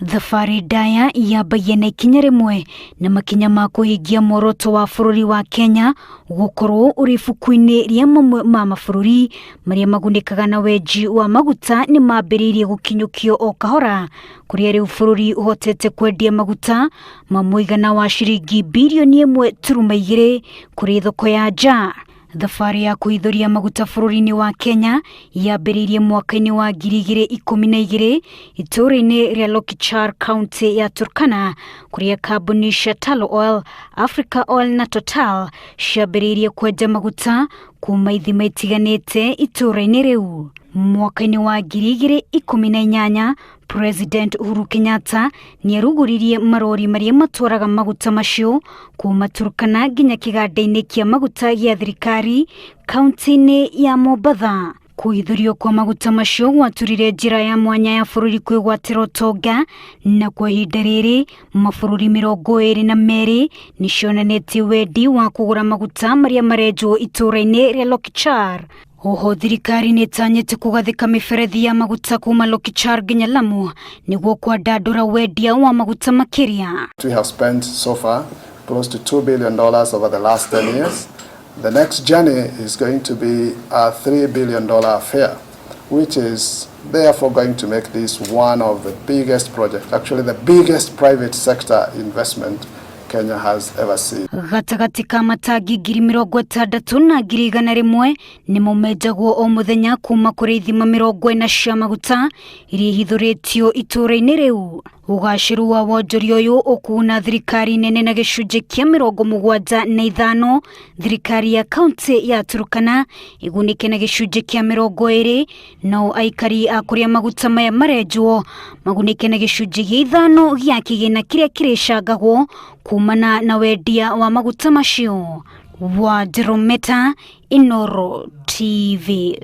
Thabarĩ ndaya yambagia na ikinya rĩmwe na makinya ma kũhingia muoroto wa bũrũri wa Kenya gũkorwo ũrĩ ibuku-inĩ rĩa mamwe ma mabũrũri marĩa magunĩkaga na wenji wa maguta nĩ mambĩrĩirie gũkinyũkio o kahora, kũrĩa rĩu bũrũri ũhotete kwendia maguta ma mũigana wa ciringi birioni 1.2 kũrĩ thoko ya nja. Thabarĩ ya kũhithũria maguta bũrũri-inĩ wa Kenya yambĩrĩirie mwaka-inĩ wa 2012 itũũra-inĩ rĩa Lokichar, kaunti ya Turkana, kũrĩa kambuni cia Tullow Oil, Africa Oil na Total ciambĩrĩirie kwenja maguta kuma ithima itiganĩte itũũra-inĩ rĩu. Mwaka-inĩ wa 2018 President Uhuru Kenyatta nĩarugũririe marori marĩa matwaraga maguta macio kuma Turkana nginya kĩganda-inĩ kĩa maguta gĩa thirikari kaunti-inĩ ya Mombatha. Kũhithũrio kwa maguta macio gwaturire njĩra ya mwanya ya bũrũri kwĩgwatĩra ũtonga, na kwa ihinda rĩrĩ mabũrũri 22 nĩcionanĩtie wendi wa kũgũra maguta marĩa marenjwo itũũra-inĩ rĩa Lokichar. Oho thirikari nĩ ĩtanyĩte kũgathĩka mĩberethi ya maguta kuma Lokichar nginya Lamu nĩguo kwandandũra wendia wa maguta makĩria. We have spent so far close to $2 billion over the last 10 years. The next journey is going to be a $3 billion affair, which is therefore going to make this one of the biggest projects, actually the biggest private sector investment Kenya has ever seen. Gatagatĩ ka matangi 60,000 na 100,000 nĩmo menjagwo o mũthenya kuma kũrĩ ithima 40 cia maguta iria ihithũrĩtio itũũra-inĩ rĩu. Ũgacĩru wa wonjoria ũyũ ũkuna thirikari nene na gĩcunjĩ kĩa 75, thirikari ya kaunti ya Turkana ĩgunĩke na gĩcunjĩ kĩa 20, nao aikari a kũrĩa maguta maya marenjwo magunĩke na gĩcunjĩ gĩa 5 gĩa kĩgĩna kĩrĩa kĩrĩcangagwo kumana na wendia wa maguta macio. Wa Meta, Inooro TV.